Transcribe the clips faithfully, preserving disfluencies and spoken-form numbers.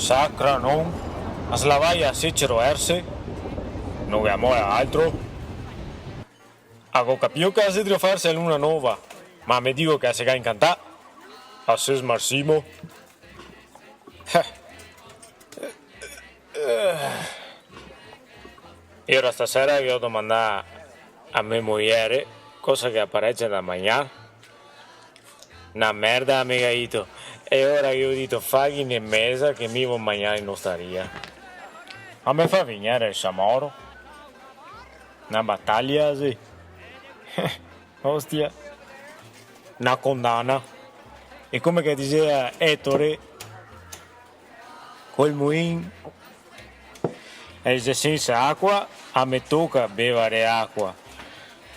Sacra, no? A slavai a se ceroerse, no ghe amò altro. A go capìo che a xe drio farse a luna nova, ma me digo che a se ga incantà. A se smarsimo. Eh. E ora stasera ghe go domandà a me mojere cosa che a parece da magnà. Na merda, a me ga dito. E ora ghe go dito, faghine mesa che mi vo magnare in ostaria. A me fa vegnere el samoro. Na bataglia, sì. Ostia. Na condana. E come che disea Ettore, col muin, e se sensa acua, a me toca bevare acua.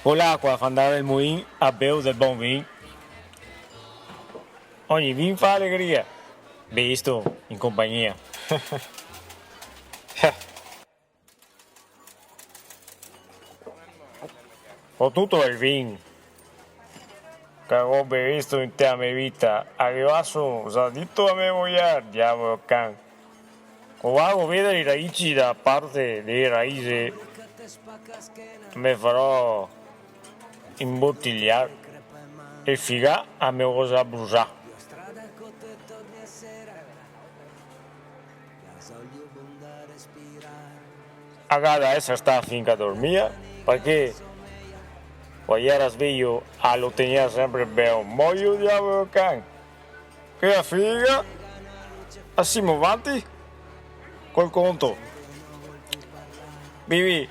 Co l'acua fa andare el muin, a bevo del bon vin. Ogni vin fa alegria, bevisto in compagnia. Co tuto el vin che go bevisto inte a me vita, a ghe vaso za dito a me mojer, diavolo can. Co vago vedare i raici da parte dee raise, me farò imbotiliar e figa a me go za brusà. A ga da esare stà finca dormia, parché co a iera svejo a lo tegnea senpre beo mojo, diavolo can. Che a figa, asimo vanti col conto. Bibi.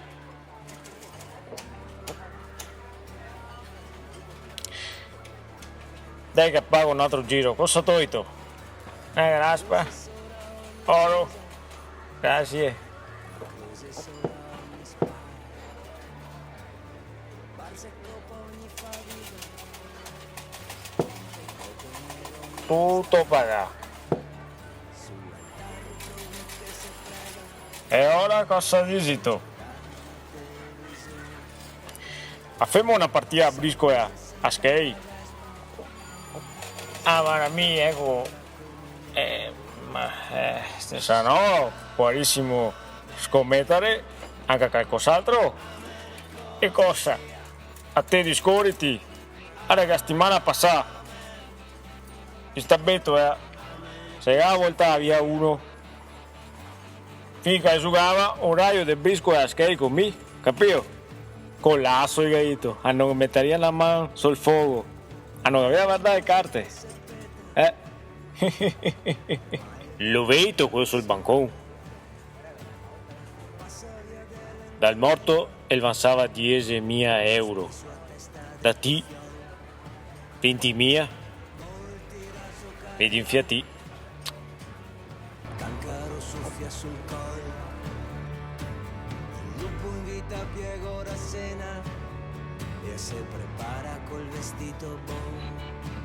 Dai che pago un altro giro. Cosa toito? Eh, graspa. Oro. Grasie. Tuto pagà. E ora cosa dixito? A femo na partia a briscola a schei? Ah, varda, mi, eco, eh, ma, eh, se no, poarisimo scometare anca calcos'altro. E cosa? A te discoriti, ara che a setimana pasà, sta beto, eh, se ga voltà via uno. Finché zugava, orario de briscola a schei co mi, capìo? Col laso, el ga dito, a no metaria na man sul fogo, a no gaveva vardà e carte, eh? Lo veito queo sul bancon. Dal morto el vansava diesemia euro, da ti vintimia, vedi, infia ti. Cancaro sofia sul col, el lupo invita Piegor a sena e se prepara col vestito bon.